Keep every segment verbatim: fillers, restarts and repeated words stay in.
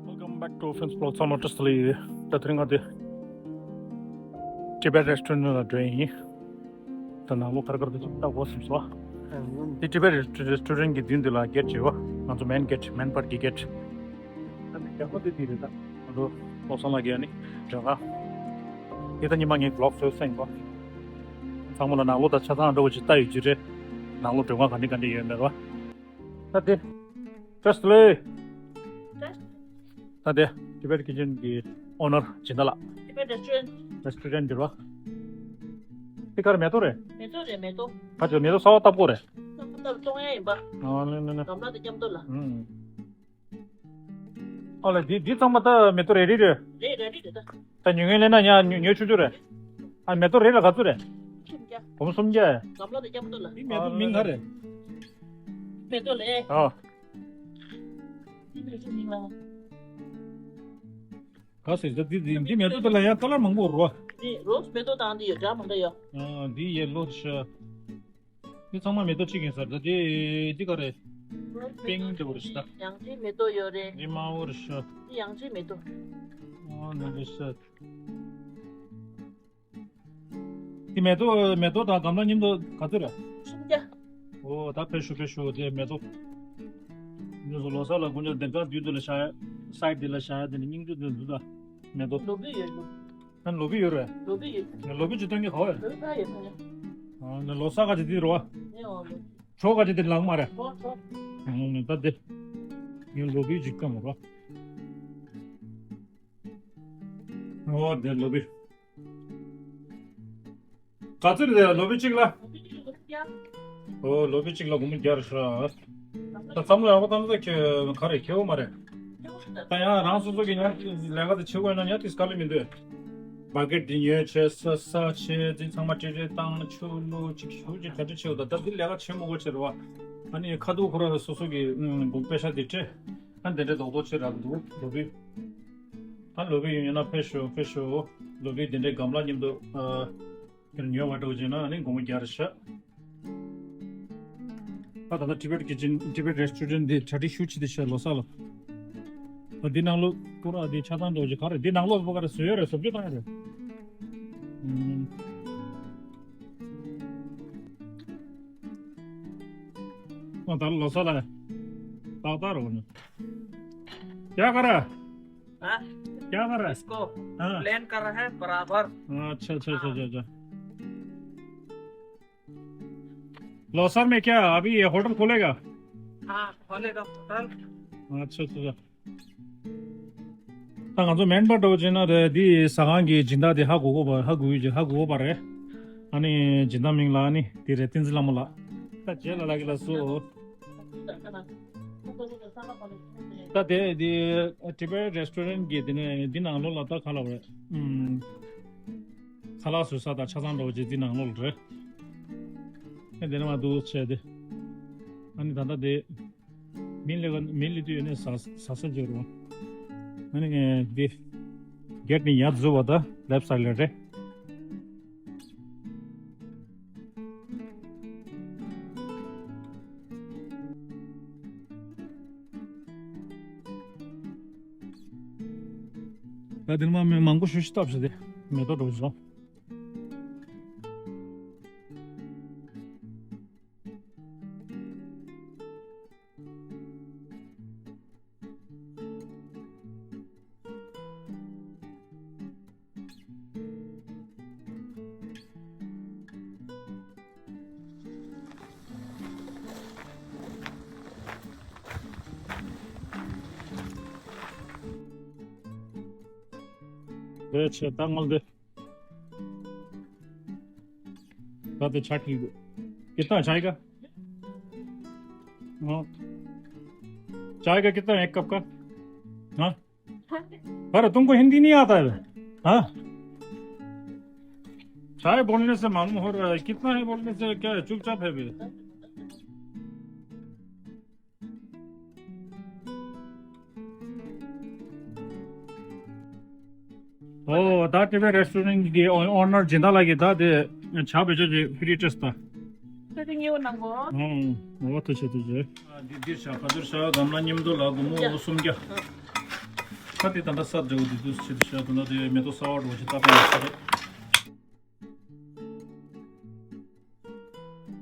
Welcome back to Finn's Vlog. ཚང་མ་བཀྲ་ཤིས་བདེ་ལེགས། ད་དེ་རིང་ང་དེ་Tibet Restaurant ལ་འགྲོ་ཡིན། ད་ནང་ལོགས་ཁར་ཁར་དུ་ཅིག་ལྟ་དགོས་བསམ་སོང་། དེ་Tibet Restaurant གི་མདུན་དེ་ལ་gate བྱས་པ། ང་ཚོ་main gate, main part གི་gate། ད་ནི་རྒྱ་ཁོ་དེ་དེ་རེད། ད་ང་ཚོ་བློ་བཟང་ལགས་ཀྱི་ཨ་ནི་མགྲོན་ཁང་། དེ་ད་ཉི་མ་ངའི་vlog བཟོས་སེང་གོ། ཚང་མ་ལ་ནང་ལོགས་ད་ཆ་ཚང་འདྲ་བོ་ཅིག་ལྟ་ཡོད་ཀྱི་རེད། ནང་ལོགས་མགྲོན་ཁང་ག་འདྲ་ག་འདྲ་ཡོད་མེད་རོ། ད་དེ། བཀྲ་ཤིས་བདེ་ལེགས། བཀྲ་ཤིས། ད་དེ། Tibet Kitchen གི་owner སྦྱིན་བདག་ལགས། Tibet Restaurant། Restaurant འདི་རོ། འདི་ག་རེ་མེ་ཏོག་རེད། མེ་ཏོག་རེད། མེ་ཏོག་ག་ཚོད་མེ་ཏོག་གསར་པ་བཏབ་དགོས་རེད། གསར་པ་བཏབ་གཏོང་ཡ་ཡིན་པ། ཨ་ལེ་ལེ་ལེ། གམ་ལ་དང་མཉམ་དུ་ལ། ཨུམ། ཨ་ལེ་འདི་འདི་ཚང་མ་ད་མེ་ཏོག་རེ་རེ་རེད། རེད་རེ་རེ་རེད་ད། ད་ཉོ་མཁན་སླེབས་ན་ཡང་ཉོ་ཉོ་ཆོག་ཆོག་རེད། ཨ་མེ་ཏོག་རེ་ལ་ག་ཚོད་རེད། སུམ་བརྒྱ། སྒོར་མོ་སུམ་བརྒྱ། གམ་ལ་དང་མཉམ་དུ་ལ། འདི་མེ་ཏོག་མིང་ག་རེད། མེ་ཏོག་ལས། ཨ། འདི་མེ་ཏོག་མིང་ལ། ག་ཟེར་ད་འདི་འདི་འདི་མེ་ཏོག་དེ་ལ་ཡང་ཀ་ལར་མང་པོ་རོ། འདི་རོ་སི་མེ་ཏོག་དང་འདི་ཡོད་འདྲ་མང་འདྲ་ཡོད། ཨ་འདི་ཡེ་ལོ་ཤ། འདི་ཚང་མ་མེ་ཏོག་གཅིག་ཡིན་ས་རེད། ད་འདི་འདི་ག་རེད། པིང་འདྲ་བོ་རེད་ཤག་ད། ཡང་ཅིན་མེ་ཏོག་ཡོད་རེད། འདི་དམར་པོ་རེད་ཤག་འདི་ཡང་ཅིན་མེ་ཏོག་ཨོ་ནི་རེད་ཤག་འདི་མེ་ཏོག་མེ་ཏོག་དང་གམ་ལ་མཉམ་དུ་ག་ཚོད་རེད། སུམ་བརྒྱ། ཨོ་ད་ཕེབས་ཤོག་ཕེབས་ཤོག་འདི་མེ་ཏོག་འདི་ཚོ་ལོ་གསར་ལ་དཀོན་མཆོག་གདན་ཁ་མདུན་དུ་ལ་བཞག་ཡ། སའིཌ་འདི་ལ་བཞག་ཡ། འདི་ནི་སྙིང་རྗེ་འདི་འདུག་ད་མེ་ཏོག་ལོ་བི་ཡོད་འདུག་ཨ་ལོ་བི་ཡོད་རེད། ལོ་བི་ཡོད། ལོ་བི་ཅིག་སྟོན་གྱི་ག་བ་ཡོད། ལོ་བི་ག་ཡོད་ཁ་ཡ། ཨ་ནི་ལོ་གསར་ག་ཅིག་འདི་རོ། ཨེ་འོ་ལོ། གྲོ་ག་ཅིག་འདི་ལངས་མ་རེད། གྲོ་གྲོ། ཨ་ནི་ད་འདི། ངས་ལོ་བི་ཅིག་སྐམ་རོ། ཨོ་འདི་ལོ་བི། ག་ཚོད་རེད་ལོ་བི་གཅིག་ལ། ལོ་བི་གཅིག་ལ་སྒོར་མོ་བརྒྱ། ཨོ་ལོ་བི་གཅིག་ལ་སྒོར་མོ་བརྒྱ་རེད་ཤག་ད་བསམ་བློ་ཡག་པོ་བཏང་ས་ཁྱོད་ག་རེ་ཁྱེར་ཡོད་མ་རེད། ད་ཡང་རང་སོ་སོ་གི་ཡང་ལས་ཀ་དེ་བྱེད་དགོས་ན་ཡང་དེ་དཀའ་ལས་མི་འདུག་བ་གེ་ཊི་དེ་ཉོས་བྱས་ས་ས་བྱས་དེ་ཚང་མ་སྤྲད་སྤྲད་བཏང་ཆུ་བླུགས་གཅིག་ཞུ་གཅིག་ག་འདྲ་བྱེད་འོ། ད་ད་འདི་ལས་ཀ་བྱེད་མི་དགོས་བྱས་རེད་བ། ཨ་ནི་ཁ་ཐུག་ཁོ་ར་སོ་སོ་གི་དགོངས་པ་ཤ་དེ་སྤྲད། ཨ་འདི་འདྲའི་རྡོག་རྡོག་བྱེད་རག་འདུག་ལོ་བི། ཨ་ལོ་བི་ཡོང་ཡོད་ན་ཕེབས་ཤོག་ཕེབས་ཤོག་ལོ་བི་འདི་འདྲའི་གམ་ལ་མཉམ་དུ་ཨ། དེར་ཉོ་བ་འགྲོ་བྱས་ན་ཨ་ནི་སྒོར་མོ་བརྒྱ་རེད་ཤག་ད་ད་ལྟ་Tibet Kitchen, Tibet Restaurant འདི་གྲ་སྒྲིག་ཞུ་བྱེད་དེ་ཤག་ལོ་གསར་ལ། ད་འདི་ནང་ལོགས་པུ་ར་འདི་ཆ་ཚང་འགྲོ་བྱེད་ག་རེ་འདི་ནང་ལོགས་པུ་ག་རེ་བཟོ་ཡོད་རེད། བཟོ་བཅོས་བཏང་ཡོད་རེད། ཨུམ། ཨ་ད་ལོ་གསར་ལ་ཏག་ཏག་རེད་བ་ནི། ཡ་ག་རེ། हाँ? क्या कर रहा है? इसको हाँ। प्लान कर रहा है बराबर। अच्छा, अच्छा, अच्छा, हाँ। अच्छा, अच्छा। लौसर में क्या अभी ये होटल खोलेगा? हाँ, खोलेगा होटल। अच्छा, अच्छा, अच्छा। ད་ང་ཚོ་མེན་པར་འགྲོ་བྱས་ན་རེད། འདི་ཟ་ཁང་གི་སྦྱིན་བདག་དེ་ཧ་གོ་གོ་བ་ཧ་གོ་ཡོད་ཀྱི་ཧ་གོ་གོ་བ་རེད། ཨ་ནི་སྦྱིན་བདག་མིང་ལ་ཨ་ནི་དེ་རེད། བསྟན་འཛིན་ལྷ་མོ་ལགས། ད་རྗེས་ལ་ལགས་ཀྱི་ལགས་སོ། ད་དེ་དེ་Tibet Restaurant གི་དེ་ནས་འདི་ནང་ལོགས་ལ་ད་ག་ལབ་རེད། ཨུམ། ཁ་ལག་བཟོ་ས་དང་ཆ་ཚང་འདྲ་བོ་ཅིག་འདི་ནང་ལོགས་ལ་རེད། ཨེ་དེ་ནས་མར་འདུག་བྱས་ཏེ། ཨ་ནི་ད་ལྟ་དེ་མི་སླེབས་མི་སླེབས་དུས་ཡོད་ནས་ཟ་ཟ་ས་བརྗོད་རོགས། ཨ་ནི་འདི་གེ་ཊི་ནས་ཡར་འཛུལ་བ་ད་ལེཕ་སའིཌ་ལ་རེད། ད་དེ་ནས་མར་མི་མང་པོ་ཞེ་ཅིག་བཏབ་ཤག་དེ་མེ་ཏོག་འགྲོ་བྱུང་། दे छे तंगल दे। बात चाय की कितना चाय का? हाँ। चाय का कितना है एक कप का? हाँ। अरे तुमको हिंदी नहीं आता है? हाँ। चाय बोलने से मालूम हो रहा है, कितना है बोलने से क्या है, चुपचाप है भी। ཨོ་ད་Tibet Restaurant གི་ཨོ་ནར་སྦྱིན་བདག་ལགས་ཀྱིས་ད་དེ་ཇ་བེད་སྤྱོད་ཀྱི་ཕི་རི་ཊེ་སི་ད། ད་དེ་ཉེ་བོ་གནང་གོ། ཨོ་ཐུགས་རྗེ་ཆེ་ཐུགས་རྗེ་ཆེ། འདི་འདིར་བཞག་ག་འདིར་བཞག་གམ་ན་མཉམ་དུ་ལ་སྒོར་མོ་སུམ་བརྒྱ། ཁ་དེ་ད་ལྟ་ས་འདྲ་བོ་འདི་དུས་ཕྱིར་བཞག་ད་ལྟ་དེ་མེ་ཏོག་གསར་བ་འགྲོ་ཞིག་ད་པ་ཡོད་ས་རེད།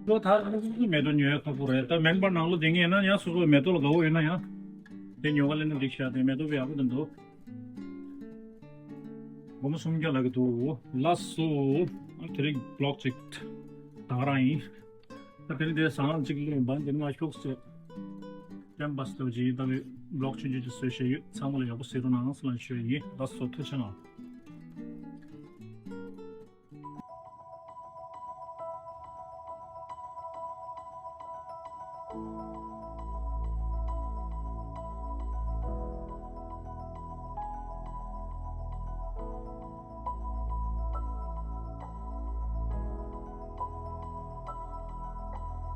ལོ་ཐར་མེ་ཏོག་ཉོ་ཡ་ཁག་པོ་རེད། ད་མེན་པར་ནང་ལོ་དེ་ངས་ན་ཡང་སོ་སོ་མེ་ཏོག་ལ་དགའ་བོ་ཡོད་ན་ཡང་། དེ་ཉོ་ག་ལེན་ན་འགྲིག་ཤག་དེ་མེ་ཏོག་བས་ཡག་པོ་དེ་འདུག་སྒོར་མོ་སུམ་བརྒྱ་ལ་གི་འདུག་ལགས་སོ། དེ་རིང་བི་ལོག་ཅིག་ད་ག་རང་ཡིན། ད་དེ་ནི་དེ་ཟ་ཁང་གཅིག་ལས་འབའ་དེ་ནི་ང་ཤོག་ཟེར། ཀེམ་པ་སི་ལོ་ཇི་ད་བི་ལོག་ཆུང་ཆུང་ཅིག་བཟོས་བཞག་ཡོད། ཚང་མ་ལ་ཡག་པོ་ཟེར་རོགས་གནང་ཟེར་ལ་ཞུ་ཡ་ཡིན། ལགས་སོ་ཐུགས་རྗེ་གནང་།